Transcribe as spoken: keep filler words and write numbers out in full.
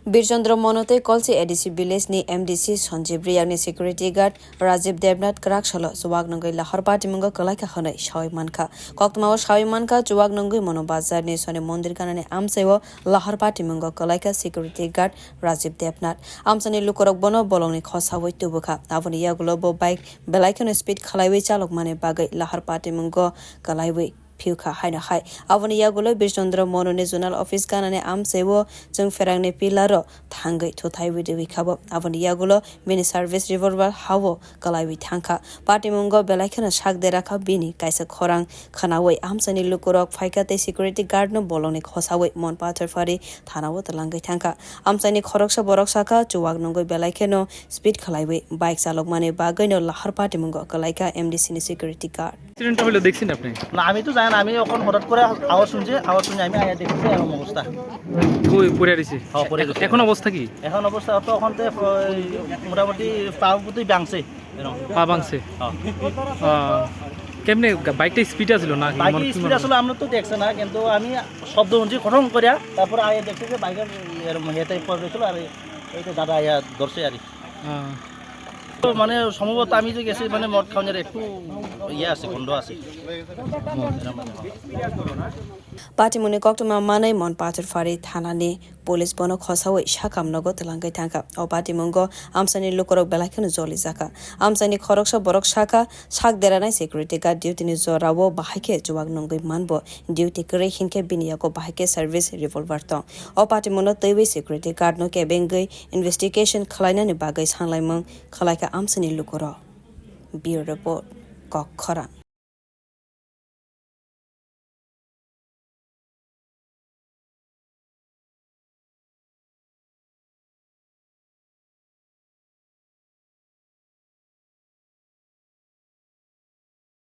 Birchandra Mono tei Kolsi A D C village ni M D C Sanjeev Riyang ni security guard Rajiv Debnath kwrak salo chuwak nungwi lahor patimungo kwlaikha hwnwi sawi mankha. Koktwmao sawi mankha, chuwak nungwi Mono Bazar ni Soni Mondir ganani amchaio lahor patimungo kwlaikha security guard Rajiv Debnath. Amchaini lukurok bono bolongni khosawi tubukha. Aboni yagulo bo bike belai kheno speed khlaiwi chalokmani bagwi lahor patimungo kwlaiwi phiyukha haino hai. Aboni yagulo Birchandra Mononi zonal office ganani amchaio chwng pherangni pillar-o thangwi thuthaiwi rwikha bo. Aboni yagulo bini service revolver ha-o kwlaiwi thangkha. Patimungo belai kheno sak derakha bini kaisa khorang khwnawi amchaini lukurok phaikha tei security guard-no bolongni khosawi Mon Patharphari thana-o twlangwi thangkha. Amchaini khoroksa borok sakha, chuwak nungwi belai kheno speed khlaiwi bike chalokmani bagwino lahor patimungo kwlaikha M D C ni security guard. অ্যাক্সিডেন্টটা হলো দেখছেন আপনি? না, আমি তো জানি না, আমি এখন হঠাৎ করে আওয়াজ শুনছি, আওয়াজ শুনে আমি আয়া দেখছি এরকম অবস্থা। ওই পড়ে রয়েছে। হ্যাঁ, পড়ে রয়েছে। এখন অবস্থা কি? এখন অবস্থা তো ওখান থেকে ওই মোটামুটি পা প্রতি ভাঙছে এরকম। পা ভাঙছে? হ্যাঁ। আহ, কেমনে গা-, বাইকটা স্পিড আছিল না কি? বাইকে মনে কি স্পিড মনে আসলে আমরা তো দেখছে না, কিন্তু আমি শব্দ শুনছি খটং করে, তারপরে আয়া দেখছি যে বাইকের এরকম হেতে পড়ে গেছিল আর এই তো দাদা আয়া ধরছে আর কি। আহ। তো মানে সম্ভবত আমি যে গেছি মানে মদ খাওয়ানোর একটু ইয়ে আছে, গন্ধ আছে। Patimungni koktwma manwi Mon Patharphari thanani police bono khosawi sakam nogo twlangwi thangkha. O patimungo amchaini lukurok belai kheno jolijakha. Amchaini khoroksa borok sakha, sak deranai security guard duty ni jorao bahai khe chuwak nungwi manbo. Duty kwrwi hinkhe bini yago bahai khe service revolver tong. O patimungno twiwi security guard no kebengwi investigation khwlainani bagwi sanglaimung khwlaikha amchaini lukurok. Bureau Report, Kok Khorang.